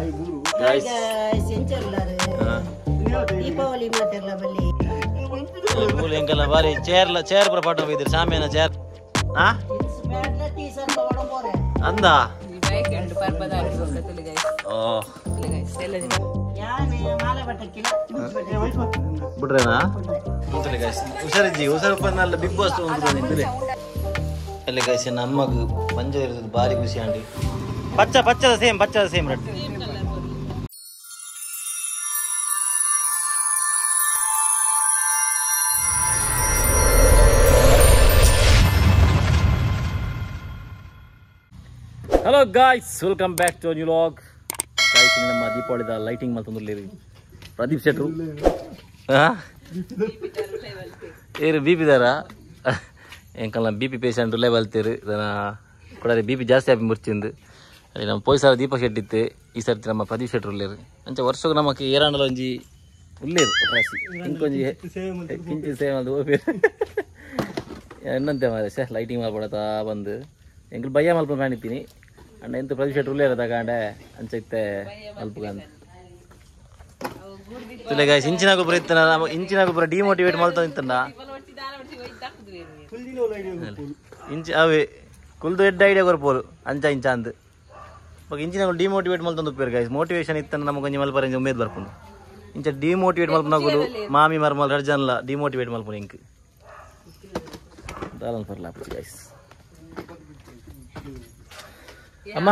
Guys Deepavali ಮಾತೆಲ್ಲ ಬಲ್ಲಿ ಮೂಲ ಎಂಕಲ್ಲ ಬಾರಿ ಚೇರ್ ಚೇರ್ ಪುರ ಪಾಠ ಹೋಗಿದ್ದೀರಿ ಸಾಮ್ಯಾನ ಚೇರ್ ಆ ಅಂದ ಓ ಬಿಡ್ರೇನಾ ಗೈಸ್ ಹುಷಾರಿಜ್ಜಿ ಹುಷಾರಪ್ಪ ಬಿಗ್ ಬಾಸ್ ಒಂದು ಅಲ್ಲ ಗೈಸ್ ನಮ್ಮಗು ಪಂಜ ಇರೋದು ಭಾರಿ ಖುಷಿ ಆಂಡಿ ಪಚ್ಚ ಪಚ್ಚದ ಸೇಮ್ ಪಚ್ಚದ ಸೇಮ್ ರಟ್ Hello guys, welcome back to a new vlog. Guys, ನಮ್ಮ ದೀಪಾವಳಿದ ಲೈಟಿಂಗ್ ಮಲ್ತೊಂದುಲ್ಲೇರಿ ಪ್ರದೀಪ್ ಶೆಟ್ರು ಏರು ಬಿ ಪಿ ದಾರ ಎಂಕಲ್ನ ಬಿ ಪಿ ಪೇಷಂಟ್ ಉಲ್ಲೇ ಬಲ್ತೀರು ಇದನ್ನ ಕೊಡರಿ ಬಿ ಪಿ ಜಾಸ್ತಿ ಆಪಿ ಮುರ್ಚಿಂದು ಅಲ್ಲಿ ನಮ್ಮ ಪೋಯ್ ಸಾರ ದೀಪ ಶೆಟ್ಟಿತ್ತು ಈ ಸರ್ತಿ ನಮ್ಮ ಪ್ರದೀಪ್ ಶೆಟ್ರು ಉಲ್ಲೇರು ಅಂಚೆ ವರ್ಷಕ್ಕೆ ನಮಕ್ ಏರಾಂಡಲ ಒಂಜಿ ಉಲ್ಲೇರು ರಾಶಿ ಇಂಕೊಂಜಿ ಕಿಂಚಿ ಸೇಮ್ ಅದು ಎನ್ನಂತೆ ಮಾರೆ ಸರ್ ಲೈಟಿಂಗ್ ಮಲ್ಪಡತಾ ಬಂದು ಎಂಕಲ್ ಬಯ್ಯ ಮಲ್ಪ ಕಾಣಿತೀನಿ ಅಣ್ಣ ಎಂತ ಪ್ರದೀಪ್ ಶೆಟ್ರು ಉಲ್ಲೇರ ತಗೊಂಡೆ ಅಂಚೈತೆ ಮಲ್ಪುಗಂತ ತುಲೆ ಗಾಯ್ಸ್ ಇಂಚಿನ ಗೊಬ್ಬರ ಇತ್ತನ ಇಂಚಿನ ಗೊಬ್ಬರ ಡಿಮೋಟಿವೇಟ್ ಮಲ್ತ ಇತ್ತಂಡ ಇಂಚ ಅವೇ ಕುಲ್ದು ಎಡ್ಡ ಐಡಿಯಾ ಕೊರ್ಪೋರು ಅಂಚ ಇಂಚ ಅಂದ್ ಬೊಕ ಇಂಚಿನ ಡಿಮೋಟಿವೇಟ್ ಮಲ್ತೊಂದು ಉಪ್ಪೇರು ಗಾಯ್ಸ್ ಮೋಟಿವೇಶನ್ ಇತ್ತನ ನಮಗೊಂಜಿ ಒಂಜಿ ಮಲ್ಪರ ಇಂಚ ಉಮೇದ್ ಬರ್ಪುಂಡು ಇಂಚ ಡಿಮೋಟಿವೇಟ್ ಮಲ್ಪನಗುಲು ಮಾಮಿ ಮರ್ಮಲ್ ರಡ್ಜನ್ಲ ಡಿಮೋಟಿವೇಟ್ ಮಲ್ಪುನು ಇಂಕ್ ದಾಲನ್ ಪರ್ಲ ಗಾಯ್ಸ್ ಅಮ್ಮ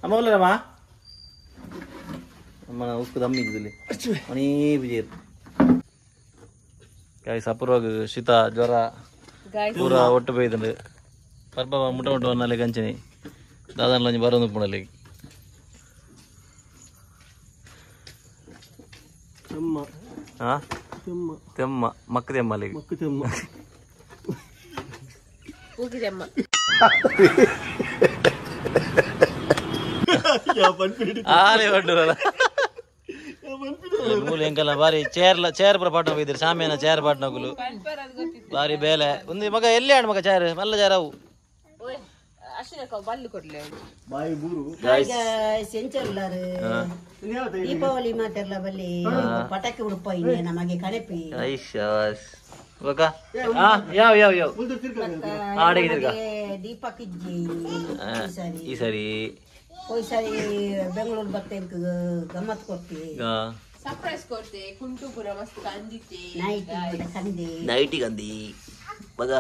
ಅಮ್ಮ ಒಲ್ಲರಮ್ಮ ಅಮ್ಮ ಉಸ್ಕು ದಮ್ಮಿ ಇದ್ದಲ್ಲಿ ಮಣಿ ಬಿಜೇರ್ ಗಾಯ್ಸ್ ಅಪೂರ್ವಾಗ ಶೀತ ಜ್ವರ ಪೂರ ಒಟ್ಟು ಬೈದಂಡು ಪರ್ಬ ಮುಟ್ಟ ಮುಟ್ಟ ಒನ್ನಲ್ಲಿ ಕಂಚನಿ ದಾದನ್ಲ ಒಂಜಿ ಬರೋದು ಪುಣಲಿ ಹಾ ತೆಮ್ಮ ಮಕ್ಕ ತೆಮ್ಮ ಅಲ್ಲಿಗೆ ಆಲೆ ಬಂಡುರಲ್ಲ ಮೂಲ ಎಂಕಲ್ಲ ಬಾರಿ ಚೇರ್ ಚೇರ್ ಪುರ ಪಾಠ ಹೋಗಿದ್ದೀರಿ ಸಾಮ್ಯಾನ ಚೇರ್ ಪಾಟ್ನಗುಲು ಬಾರಿ ಬೇಲೆ ಒಂದು ಮಗ ಎಲ್ಲಿ ಆಣ್ ಮಗ ಚೇರ್ ಮಲ್ಲ ಚೇರ್ ಅವು ದೀಪಾವಳಿ ಮಾತೆಲ್ಲ ಬಲ್ಲಿ ಪಟಾಕಿ ಉಡುಪ ನಮಗೆ ಕಣಪಿ ಯಾವ ಯಾವ ಯಾವ ದೀಪಕ್ಕಿಜ್ಜಿ ಈ ಸರಿ ಹೋಯ್ ಸರಿ ಬೆಂಗಳೂರು ಬತ್ತೆ ಗಮ್ಮತ್ ಕೊಡ್ತಿ ಸರ್ಪ್ರೈಸ್ ಕೊಡ್ತೆ ಕುಂಟುಪುರ ಮಸ್ತ್ ಕಂದಿತ್ತೆ ನೈಟಿ ಕಂದಿ ನೈಟಿ ಕಂದಿ ಮಗ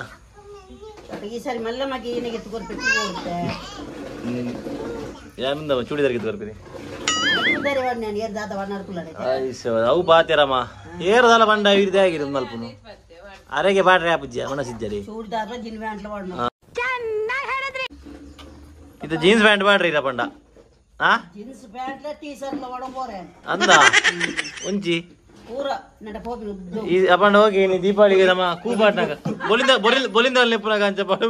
ಈ ಸರಿ ಮಲ್ಲ ಮಗಿ ಏನಿಗೆ ಕೊರ್ಪಿಟ್ಟು ಹೋಗುತ್ತೆ ಯಾರಿಂದ ಚೂಡಿದಾರ್ ಗಿತ್ತು ಬರ್ತೀನಿ ನಾನು ಏರ್ ದಾದ ವಣ್ಣಾರ್ಕುಲ್ಲ ಅವು ಬಾತೇರಮ್ಮ ಏರ್ದಲ್ಲ ಬಂಡ ಇರ್ದೇ ಆಗಿರೋದು ಮಲ್ಪುನು ಅರೆಗೆ ಬಾಡ್ರೆ ಆಪುಜ್ಜಿ ಮನ ಸಿಜ್ಜರಿ ಚೂಡಿದಾರ ಜಿನ್ ಪ್ಯಾಂಟ್ ವಾಡ್ನ ಇದು ಜೀನ್ಸ್ ಪ್ಯಾಂಟ್ ಬಾಡ್ರಿ ಇರ ಪಂಡ ಆ ಜೀನ್ಸ್ ಪ್ಯಾಂಟ್ ಟೀ ಶರ್ಟ್ ವಾಡ ಪೋರೆ ಅಂದ ಒಂಜಿ ಪೂರ ನಡ ಪೋಪಿ ಈ ಅಪಂಡ ಹೋಗಿ ನೀ ದೀಪಾವಳಿಗೆ ನಮ್ಮ ಕೂಪಾಟ್ನಾಗ ಬೊಲಿಂದ ಬೊಲಿಂದ ಬೊಲಿಂದ ನೆಪ್ಪುನಾಗ ಅಂಚ ಪಾಡು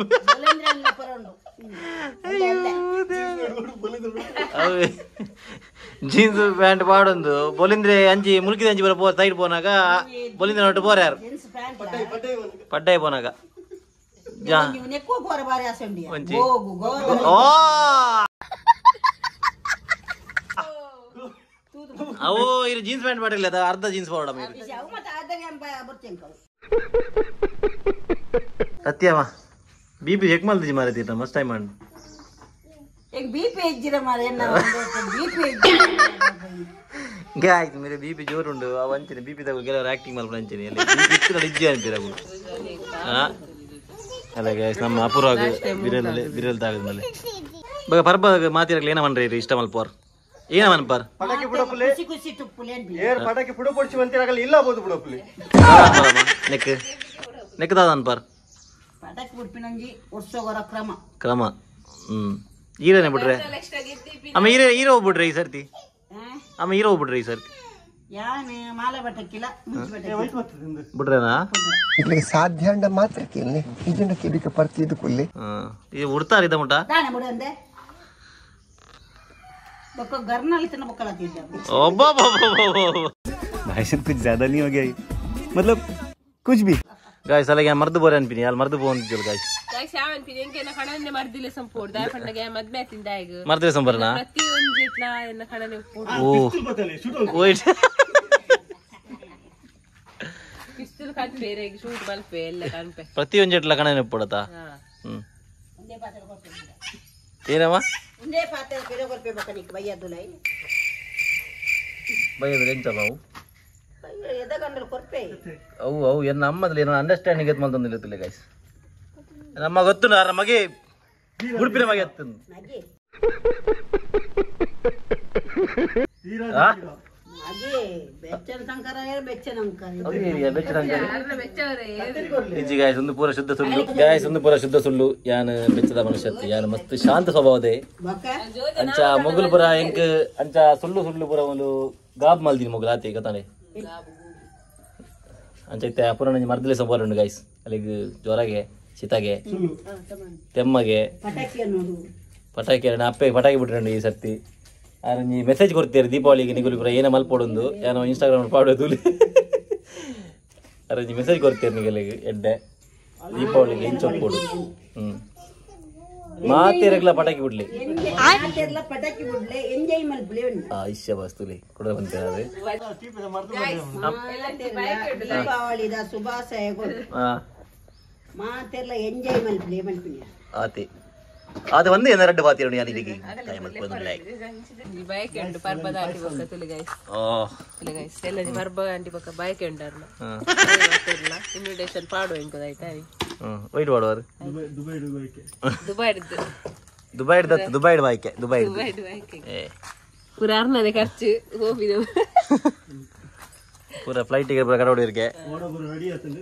ಜೀನ್ಸ್ ಪ್ಯಾಂಟ್ ಪಾಡೊಂದು ಬೊಲಿಂದ್ರೆ ಅಂಚಿ ಮುಲ್ಕಿದ ಅಂಚಿ ಬರ ಪೋ ಸೈಡ್ ಪೋನಾಗ ಬೊಲಿಂದ್ರ ಒಟ್ಟು ಪೋರ್ಯಾರು ಪಡ್ಡಾಯಿ ಪೋನಾಗ ಓ ಅವು ಇದು ಜೀನ್ಸ್ ಪ್ಯಾಂಟ್ ಪಾಡಿಲ್ಲ ಅರ್ಧ ಜೀನ್ಸ್ ಪಾಡ ಸತ್ಯಮ್ಮ ಬಿ ಪಿ ಚೆಕ್ ಮಲ್ತಿಜಿ ಮಾರೈತಿ ಮಸ್ತ್ ಟೈಮ್ ಮಾಡಿ ಬಿ ಪಿ ಹೆಚ್ಚಿರ ಮಾರೆ ಬಿ ಪಿ ಆಯ್ತು ಮೇರೆ ಬಿ ಪಿ ಜೋರುಂಡು ಆ ವಂಚನೆ ಬಿ ಪಿ ತಗೋ ಕೆಲವರು ಆಕ್ಟಿಂಗ್ ಮಲ್ಪು ಅಂಚನೆ ಅಲ್ಲಿ ಬಿ ಪಿ ಇಜ್ಜಿ ಅಂತೀರ ಅಲ್ಲ ಗೈಸ್ ನಮ್ಮ ಅಪೂರ್ವಾಗ ಬಿರಲ್ ಬಿರಲ್ ತಾಗದ್ಮೇಲೆ ಬಗ ಪರ್ಬ ಮಾತಿರಕ್ಲೆ ಏನ ಮನ್ರಿ ಇಷ್ಟ ಮಲ್ಪೋರ್ ಏನ ಮನ್ಪಾರ್ ಪಟಾಕಿ ಪುಡಪುಲೆ ಖುಷಿ ಖುಷಿ ತುಪ್ಪುಲೆ ಏರ್ ಪಟಾಕಿ ಪುಡ ಪೊಡ್ಚಿ ಮಂತಿರಗಲ್ಲ ಇಲ್ಲ ಬೋದು ಪುಡಪುಲೆ ನೆಕ್ ನೆಕ್ ದಾದ ಅನ್ಪಾರ್ ಪಟಾಕಿ ಪುಡ್ಪಿನಂಜಿ ವರ್ಷಗೊರ ಕ್ರಮ ಕ್ರಮ ಹೀರೋನೆ ಬಿಟ್ರೆ ಅಮ್ಮ ಹೀರೋ ಹೀರೋ ಹೋಗ್ಬಿಟ್ರೆ ಈ ಸರ್ತಿ ಅಮ್ಮ ಹೀರೋ ಹೋಗ್ಬಿಟ್ರೆ ಈ ಸರ್ತಿ ಯಾನೆ ಮಾಲೆ ಬಟ್ಟಕ್ಕಿಲ್ಲ ಬಿಟ್ರೇನಾ ಇಟ್ಲಿಗೆ ಸಾಧ್ಯ ಅಂಡ ಮಾತ್ರ ಕೇಳಿ ಇದನ್ನ ಕೆಬಿಕ ಪರ್ತಿದ್ದು ಕುಲ್ಲಿ ಇದು ಉಡ್ತಾರ ಇದ್ದ ಮುಟ್ಟ ದಾನೆ ಬಿಡು ಅಂದೆ ಬೊಕ್ಕ ಗರ್ನಲ್ಲಿ ತಿನ್ನ ಬೊಕ್ಕಲತ್ತಿದ್ದೆ ಒಬ್ಬ भाई साहब कुछ ज्यादा नहीं हो गया ये? मतलब कुछ भी ಗಾಯ್ಸ್ ಅಲ್ಲಿಗೆ ಮರ್ದು ಬೋರೆ ಅನ್ಪಿನಿ ಅಲ್ಲಿ ಮರ್ದು ಬೋಂದಿದ್ದಲ್ಲ ಗಾಯ್ಸ್ ಮರ್ದಿಲೆ ಸಂಬರನ ಓ ವೈಟ್ ಪ್ರತಿಯೊಂದು ಜಟ್ಲ ಕಣನೆ ಉಪ್ಪುಡತಾ. ಏನಮ್ಮ ಬೈಯದ ಎಂಚ ಬಾವು ಅವು ಅವು ಎನ್ನ ಅಮ್ಮದಲ್ಲಿ ಏನೋ ಅಂಡರ್ಸ್ಟ್ಯಾಂಡಿಂಗ್ ಎತ್ ಮಲ್ತೊಂದಿಲ್ಲ ಗೈಸ್. ನಮ್ಮ ಗೊತ್ತು ನಾರ ಮಗೆ ಉಡುಪಿನ ಮಗೆ ಎತ್ತು ಗಾಯ್ಸ್ ಒಂದು ಪೂರ ಶುದ್ಧ ಸುಳ್ಳು ಗಾಯ್ಸ್ ಒಂದು ಪೂರ ಶುದ್ಧ ಸುಳ್ಳು. ಯಾನ್ ಬೆಚ್ಚದ ಮನುಷ್ಯತ್ತು ಯಾನ್ ಮಸ್ತ್ ಶಾಂತ ಸ್ವಭಾವದೆ ಅಂಚ ಮೊಗಲು ಪುರ ಎಂಕ್ ಅಂಚ ಸುಳ್ಳು ಸುಳ್ಳು ಪೂರ ಒಂದು ಗಾಬ್ ಮಲ್ದಿನಿ ಮೊಗಲು ಆತೆ ಗೊತ್ತಾನೆ ಅಂಚ ಇತ್ತೆ ಪೂರ ನಂಜಿ ಮರ್ದಲೆ ಸಂಬಾರ ಉಂಡು ಗಾಯ್ಸ್. ಅಲ್ಲಿಗೆ ಜ್ವರಗೆ ಶೀತಗೆ ತೆಮ್ಮಗೆ ಪಟಾಕಿ ಅಪ್ಪೆ ಪಟಾಕಿ ಬಿಟ್ರಂಡು ಈ ಸರ್ತಿ. ಆರಂಜಿ ಮೆಸೇಜ್ ಕೊಡ್ತೀರಿ ದೀಪಾವಳಿಗೆ ನಿಗುಲಿ ಪುರ ಏನ ಮಲ್ಪೊಡೊಂದು ಏನೋ ಇನ್ಸ್ಟಾಗ್ರಾಮ್ ಪಾಡೋದು ಅರಂಜಿ ಮೆಸೇಜ್ ಕೊಡ್ತೀರಿ ನಿಗಲಿಗೆ ಎಡ್ಡೆ ದೀಪಾವಳಿಗೆ ಇಂಚೊಪ್ಪೋಡು. ಮಾತೇರಗ್ಲ ಪಟಾಕಿ ಬಿಡ್ಲಿ ಆಯುಷ್ಯ ಬಸ್ತುಲಿ ಕೂಡ ಬಂತೇವೆ. ದೀಪಾವಳಿದ ಶುಭಾಶಯಗಳು ಮಾತೆಲ್ಲ ಎಂಜಾಯ್ ಮಲ್ಪುಲೆ ಮಲ್ಪಿನಿ ಆತಿ ಅದು ಒಂದು ಏನ ರಡ್ಡು ಬಾತಿರೋಣ ಯಾನಿ ಇಲ್ಲಿಗೆ ಟೈಮ್ ಅಲ್ಪೊಂದು ಲೈಕ್ ಬೈಕ್ ಉಂಟು ಪರ್ಬದ ಆಂಟಿ ಬೊಕ್ಕ ತುಲಿ ಗೈಸ್. ಓ ತುಲಿ ಗೈಸ್ ಎಲ್ಲ ಪರ್ಬ ಆಂಟಿ ಬೊಕ್ಕ ಬೈಕ್ ಉಂಡರ್ನ ಇನ್ವಿಟೇಷನ್ ಪಾಡು ಎಂಕುದಾಯ್ತಾ white ಪಾಡುವಾರು Dubai Dubai Dubai Dubai ದತ್ತು Dubai bike Dubai Dubai bike ಪೂರ ಅರ್ನದೆ ಖರ್ಚು ಹೋಗಿದ್ದು ಪೂರ ಫ್ಲೈಟ್ ಟಿಕೆಟ್ ಪೂರ ಕಡೋಡಿ ಇರ್ಕೆ ರೆಡಿ ಆತಂದು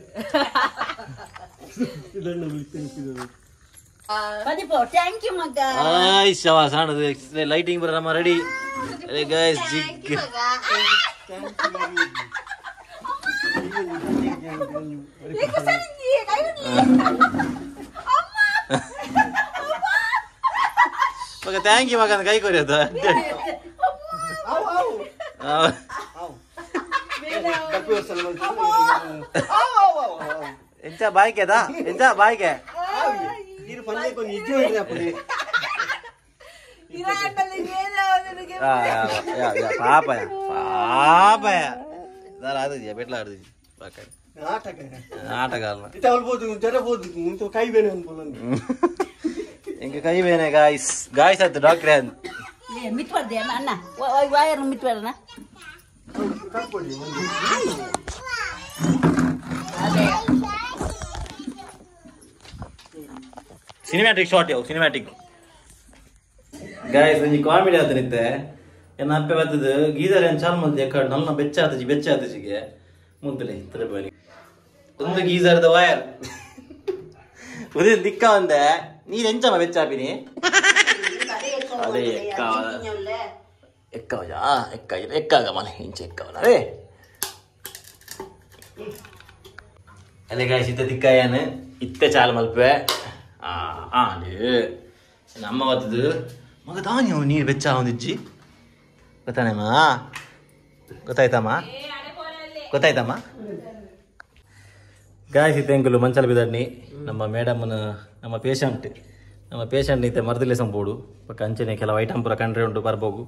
ಲೈಟಿಂಗ್ ಪೂರ ನಮ್ಮ ರೆಡಿ ಗೈಸ್ ಜಿಗ್ ಮಗ thank you ಮಗ ಕೈ ಕೊರಿ ಅದು ಎಂಚ ಬಾಯ್ಕೆದಾ ಎಂಚ ಬಾಯ್ಕೆ ಪಾಪ ಪಾಪ ಬೆಟ್ಲ ಆಡುದು ಆಟಗಾರನ ಕೈ ಬೇನೆ ಎಂಕ ಕೈ ಬೇನೆ ಗಾಯ್ಸ್ ಗಾಯ್ಸ್ ಆಯ್ತು ಡಾಕ್ಟ್ರೆ ಅಂತ ಅಣ್ಣ ವೈರ್ ಮಿತ್ವರ್ನ ಸಿನಿಮ್ಯಾಟಿಕ್ ಶಾರ್ಟ್ ಯಾವ ಸಿನಿಮ್ಯಾಟಿಕ್ ಗಾಯ್ಸ್ ಒಂಜಿ ಕಾಮಿಡಿ ಆತನಿತ್ತೆ ಎನ್ನ ಅಪ್ಪೆ ಬತ್ತದು ಗೀಸರ್ ಏನು ಚಾಲು ಮಲ್ತಿ ಎಕ್ಕಡ್ ನಲ್ಲ ಬೆಚ್ಚ ಆತಜಿ ಬೆಚ್ಚ ಆತಜಿಗೆ ಮುಂತಲೆ ತರಬೇಡಿ ಒಂದು ಗೀಸರ್ದ ವೈರ್ ಉದಯ ದಿಕ್ಕ ಒಂದೆ ನೀರು ಎಂಚಮ್ಮ ಬೆಚ್ಚ ಆಪಿನಿ ಅದೇ ಎಕ್ಕ ಎಕ್ಕವಜಾ ಎಕ್ಕ ಎಕ್ಕಾಗ ಮನೆ ಇಂಚ ಎಕ್ಕವನ ರೇ ಅದೇ ಗಾಯ್ಸ್ ಇತ್ತ ದಿಕ್ಕ ಏನು ಇತ್ತೆ ಚಾಲು ಮಲ್ಪೆ ಆ ನಮ್ಮ ಬತ್ತದು ಮಗ ದಾನ್ಯ ನೀರು ಬೆಚ್ಚ ಒಂದಿಜ್ಜಿ ಗೊತ್ತಾನಮ್ಮ ಗೊತ್ತಾಯ್ತಮ್ಮ ಗೊತ್ತಾಯ್ತಮ್ಮ ಗಾಯ್ಸ್ ಇತ್ತೆ ಎಂಕುಲು ಮಂಚಾಲ ಬಿದಾಡ್ನಿ ನಮ್ಮ ಮೇಡಮ್ನ ನಮ್ಮ ಪೇಷಂಟ್ ನಿತ್ತೆ ಮರ್ದಿಲೆ ಸಂಪೋಡು ಪಕ್ಕ ಅಂಚನೆ ಕೆಲವು ಐಟಮ್ ಪೂರ ಕಂಡ್ರೆ ಉಂಟು ಬರ್ಬೋಗು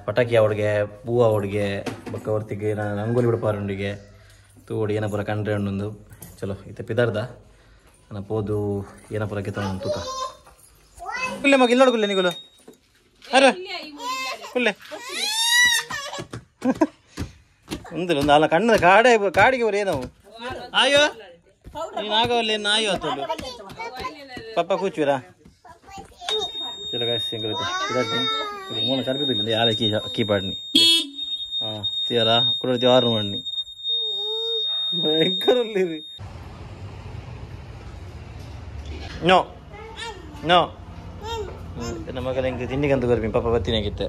ಪಟಾಕಿ ಅವಡಿಗೆ ಹೂವು ಅವಡಿಗೆ ಬೊಕ್ಕ ಹೊರ್ತಿಗೆ ರಂಗೋಲಿ ಬಿಡಪಾರುಂಡಿಗೆ ತೂಡಿ ಏನ ಪೂರ ಕಂಡ್ರೆ ಉಂಡು ಚಲೋ ಇತ್ತೆ ಪಿದಾರ್ದ ನನ್ನ ಪೋದು ಏನ ಪೂರ ಕಿತ್ತ ತೂಕ ಕುಲ್ಲೆ ಮಗ ಇಲ್ಲ ಕುಲ್ಲೆ ನಿಗುಲು ಅರೆ ಕುಲ್ಲೆ ಒಂದು ಒಂದು ಅಲ್ಲ ಕಣ್ಣದ ಕಾಡೆ ಕಾಡಿಗೆ ಬರೀ ಏನವು ಆಯೋ ನೀನು ಆಗವಲ್ಲಿ ಆಯೋ ಆತೋಡು ಪಪ್ಪ ಕೂಚುವಿರಾ ಚಲೋ ಗಾಯ್ಸ್ ಎಂಕುಲು ಮೂಲ ಚರ್ಪಿದಿಲ್ಲ ಯಾರ ಕೀ ಕೀಪಾಡ್ನಿ ಹಾಂ ತೀರಾ ಕುಡತಿ ಆರು ಮಾಡಿ ಭಯಂಕರ ನೋ ನೋ ನನ್ನ ಮಗನ ಹೆಂಗೆ ತಿಂಡಿಗಂತ ಬರ್ಬಿ ಪಾಪ ಬತ್ತೀನಾಗಿತ್ತೆ.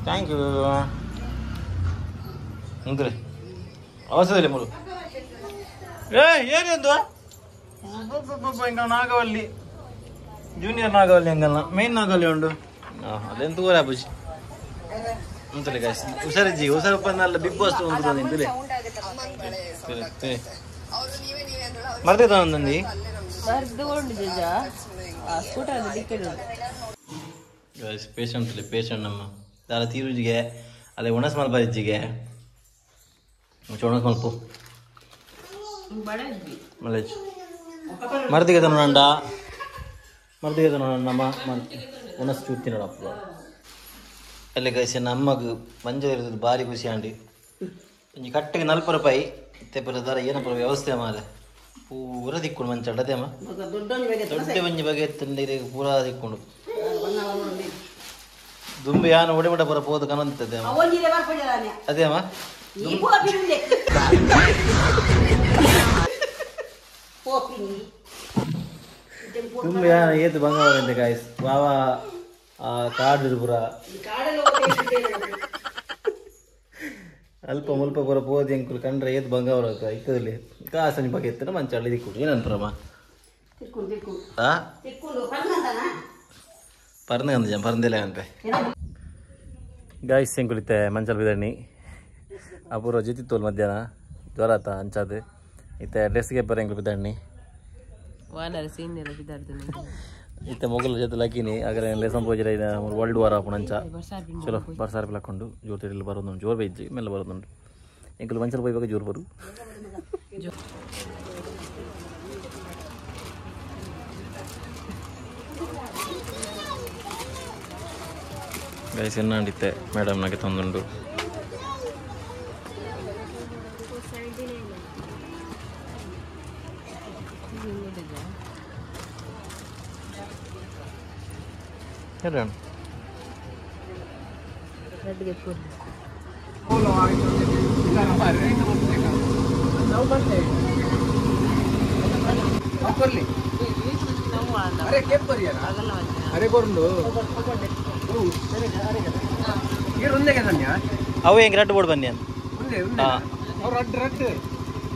Thank you ಅಂದ್ರೆ ಅವಸರದಲ್ಲಿ ಮೂರು ಏ ಏನಂದು ಹಿಂಗ ನಾಗವಲ್ಲಿ ಜೂನಿಯರ್ ನಾಗವಲ್ಲಿ ಹಂಗಲ್ಲ ಮೇನ್ ನಾಗವಲ್ಲಿ ಉಂಡು ಅದೇನು ತೂರ ಬುಜಿ ಅಂತಲೇ ಗಾಯ್ಸ್ ಹುಷಾರಿಜ್ಜಿ ಹುಷಾರಪ್ಪ ನಲ್ಲ ಬಿಗ್ ಬಾಸ್ ಒಂದು ನಿಂತಲೇ ಮರ್ದೆ ತಂದಿ ಮರ್ದು ಕೊಂಡು ಸ್ಕೂಟರ್ ಟಿಕೆಟ್ ಗೈಸ್ ಪೇಷಂಟ್ ಇಲ್ಲಿ ಪೇಷಂಟ್ ನಮ್ಮ ದಾರ ತೀರುಜಿಗೆ ಅಲ್ಲೇ ಒಣಸ್ ಮಲ್ಪ ಇಜ್ಜಿಗೆ ಒಣಸ್ ಮಲ್ಪು ಮಲೇಜ್ ಮರ್ದಿಗೆ ತನೋಂಡ ಮರ್ದಿಗೆ ತನೋಣ ನಮ್ಮ ಒಣಸ್ ಚೂರ್ತಿ ನೋಡಪ್ಪ ಅಲ್ಲೇ ಗೈಸ್ ನಮ್ಮಗ್ ಮಂಜ ಇರೋದು ಭಾರಿ ಖುಷಿ ಆಂಡಿ ಒಂಜಿ ಕಟ್ಟೆಗೆ 40 ರೂಪಾಯಿ ಇತ್ತೆ ದಾರ ಏನಪ್ಪ ವ್ಯವಸ್ಥೆ ಮಾರೆ ಪೂರ ದಿಕ್ಕೊಂಡು ಮಂಚ ಅಡದೇಮ ದೊಡ್ಡ ಒಂಜಿ ಬಗೆ ಎತ್ತಂದ್ರೆ ಪೂರ ದಿಕ್ಕೊಂಡು ದುಂಬಿ ಯಾನ ಒಡೆ ಪೂರ ಪೋದು ಕನಂತದೆ ಅದೇಮ್ಮ ದುಂಬಿ ಯಾನ ಏತು ಬಂಗಾರ ಗಾಯ್ಸ್ ಬಾವಾ ಕಾಡು ಪೂರ ಅಲ್ಪ ಮುಲ್ಪ ಪೂರ ಪೋದು ಎಂಕುಲು ಕಂಡ್ರೆ ಏತು ಬಂಗಾರ ಇತ್ತದಲ್ಲಿ ಕಾಸನಿ ಬಗ್ಗೆ ಎತ್ತನ ಮಂಚ ಅಲ್ಲಿ ದಿಕ್ಕು ಏನಂತಾರಮ್ಮ ಪರ್ನೆ ಪರಂದಿಲ್ಲ ಅನ್ಪೆ ಗಾಯ್ಸ್ ಎಂಕುಲಿತ್ತೆ ಮಂಚಲ್ ಬಿದಣ್ಣಿ ಅಪೂರ್ವ ಜಿತಿತ್ತೋಲ್ ಮಧ್ಯಾಹ್ನ ಜ್ವರ ಆತ ಅಂಚಾದು ಇತ್ತೆ ಡ್ರೆಸ್ಗೆ ಬರ ಎಂಕುಲು ಬಿದಣ್ಣಿ ಇತ್ತೆ ಮೊಗಲ ಜೊತೆ ಲಕ್ಕಿನಿ ಆಗರೆ ಲೆಸನ್ ಪೋಜಿರ ವರ್ಲ್ಡ್ ವಾರ್ ಆಪುಣ ಅಂಚ ಚಲೋ ಬರ್ಸಾರ್ ಹಾಕೊಂಡು ಜೋರು ತಿರುಗಲು ಬರೋದು ಜೋರು ಬೈಜಿ ಮೆಲ್ಲ ಬರೋದುಂಟು ಎಂಕುಲು ಮಂಚಲ್ ಪೋಯ್ಬೇಕು ಜೋರು ಬರು ಗೈಸ್ ಎನ್ನಾಂಡಿತ್ತೆ ಮೇಡಮ್ ನನಗೆ ತಂದುಂಡು ಹೇಳೋಣ ಅವು ಹೆಂಗೆ ರೆಡ್ ಬೋರ್ಡ್ ಬನ್ನಿ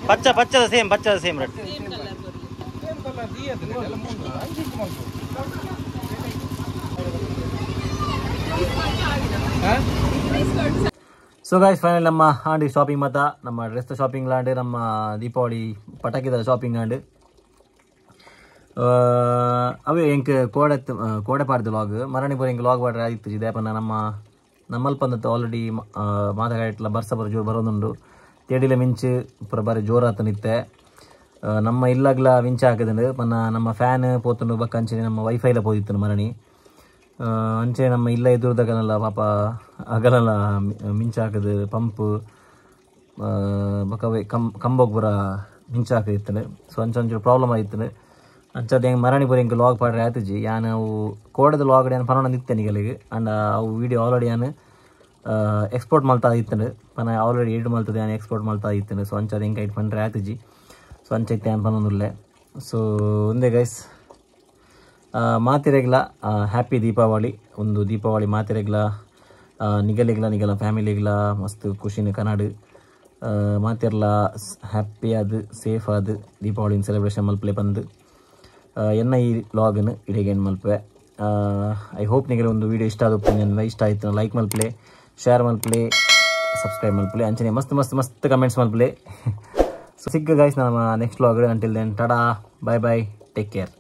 ಪಚ್ಚ ಪಚ್ಚದ ಸೇಮ್ ಪಚ್ಚದ same red. So guys final ನಮ್ಮ ಆಂಡಿ ಶಾಪಿಂಗ್ ಮತ ನಮ್ಮ ಡ್ರೆಸ್ ಶಾಪಿಂಗ್ ಲಾಂಡು ನಮ್ಮ ದೀಪಾವಳಿ ಪಟಾಕಿದ ಶಾಪಿಂಗ್ ಆಂಡು ಅವೇ ಎಂಕ್ ಕೋಡೆ ಕೋಡೆ ಪಾಡ್ದು ಲಾಗ್ ಮರಣಿ ಪೂರ ಎಂಕ್ ಲಾಗ್ ಪಾಡ್ರೆ ಆಯಿತು ಇದೇಪನ್ನ ನಮ್ಮ ನಮ್ಮಲ್ಪ ಆಲ್ರೆಡಿ ಮಾತಾಡಟ್ಲ ಬರ್ಸ ಬರ ಜೋರು ಬರೋದುಂಡು ತೇಡಿಲ ಮಿಂಚು ಪೂರ ಬಾರಿ ಜೋರಾತ ನಿತ್ತೆ ನಮ್ಮ ಇಲ್ಲಾಗ್ಲ ಮಿಂಚು ಹಾಕಿದಂಡು ಪನ್ನ ನಮ್ಮ ಫ್ಯಾನ್ ಪೋತುಂಡು ಬಕ್ಕ ಅಂಚನೆ ನಮ್ಮ ವೈಫೈಲ ಪೋದಿತ್ತು ಮರಣಿ ಅಂಚೆ ನಮ್ಮ ಇಲ್ಲ ಎದುರುದಾಗನಲ್ಲ ಪಾಪ ಅಗಲಲ್ಲ ಮಿಂಚು ಹಾಕದು ಪಂಪ್ ಬಕ್ಕವೇ ಕಂಬೋಗ್ ಪೂರ ಮಿಂಚು ಹಾಕಿತ್ತು. ಸೊ ಅಂಚೆ ಒಂಚೂರು ಪ್ರಾಬ್ಲಮ್ ಆಯಿತ್ತು. ಅಂಚದ ಹೆಂಗೆ ಮರಣಿ ಪೂರ ಹಿಂಗೆ ಲಾಗ್ ಪಾಡ್ರೆ ಆಯ್ತುಜಿ ಯಾನ್ ಅವು ಕೋಡದ ಲಾಗ್ ಯಾನ್ ಪನೋಣ ನಿತ್ತೇನೆ ಈಗಲಿಗೆ ಅಂಡ್ ಅವು ವೀಡಿಯೋ ಆಲ್ರೆಡಿ ಯಾನ್ ಎಕ್ಸ್ಪೋರ್ಟ್ ಮಲ್ತಾ ಇತ್ತಂಡು ಪನ ಆಲ್ರೆಡಿ ಎಡಿಟ್ ಮಲ್ತದೆ ಯಾನ್ ಎಕ್ಸ್ಪೋರ್ಟ್ ಮಲ್ತಾ ಇತ್ತಂಡು. ಸೊ ಅಂಚದ ಹೆಂಗೆ ಐಟ್ ಪಂಡ್ರೆ ಆಯ್ತುಜಿ. ಸೊ ಅಂಚೈತೆ ಯಾನ್ ಪನೊಂದುಲ್ಲೆ. ಸೊ ಒಂದೇ ಗೈಸ್ ಮಾತಿರೆಗ್ಲ ಹ್ಯಾಪಿ ದೀಪಾವಳಿ. ಒಂದು ದೀಪಾವಳಿ ಮಾತಿರೆಗ್ಲ ನಿಗಲಿಗ್ಲ ನಿಗಲ ಫ್ಯಾಮಿಲಿಗ್ಲ ಮಸ್ತ್ ಖುಷಿನ ಕನಾಡು ಮಾತಿರ್ಲ ಹ್ಯಾಪಿ ಆದ ಸೇಫ್ ಆದ ದೀಪಾವಳಿನ ಸೆಲೆಬ್ರೇಷನ್ ಮಲ್ಪಲೆ ಬಂದು ಎನ್ನ ಈ ಲಾಗನ್ನು ಇಡೀಗ ಏನು ಮಲ್ಪೆ. I hope ನಿಮಗೆ ಒಂದು ವೀಡಿಯೋ ಇಷ್ಟ ಆದ ಇಷ್ಟ ಆಯಿತು ಲೈಕ್ ಮಲ್ಪಲೆ, ಶೇರ್ ಮಲ್ಪಲೆ, ಸಬ್ಸ್ಕ್ರೈಬ್ ಮಲ್ಪಲೆ, ಅಂಚನೆ ಮಸ್ತ್ ಮಸ್ತ್ ಮಸ್ತ್ ಕಮೆಂಟ್ಸ್ ಮಲ್ಪಲೆ. ಸೊ ಸಿಕ್ಕ ಗೈಸ್ ನಮ್ಮ next vlog. Until then tata, bye bye, take care.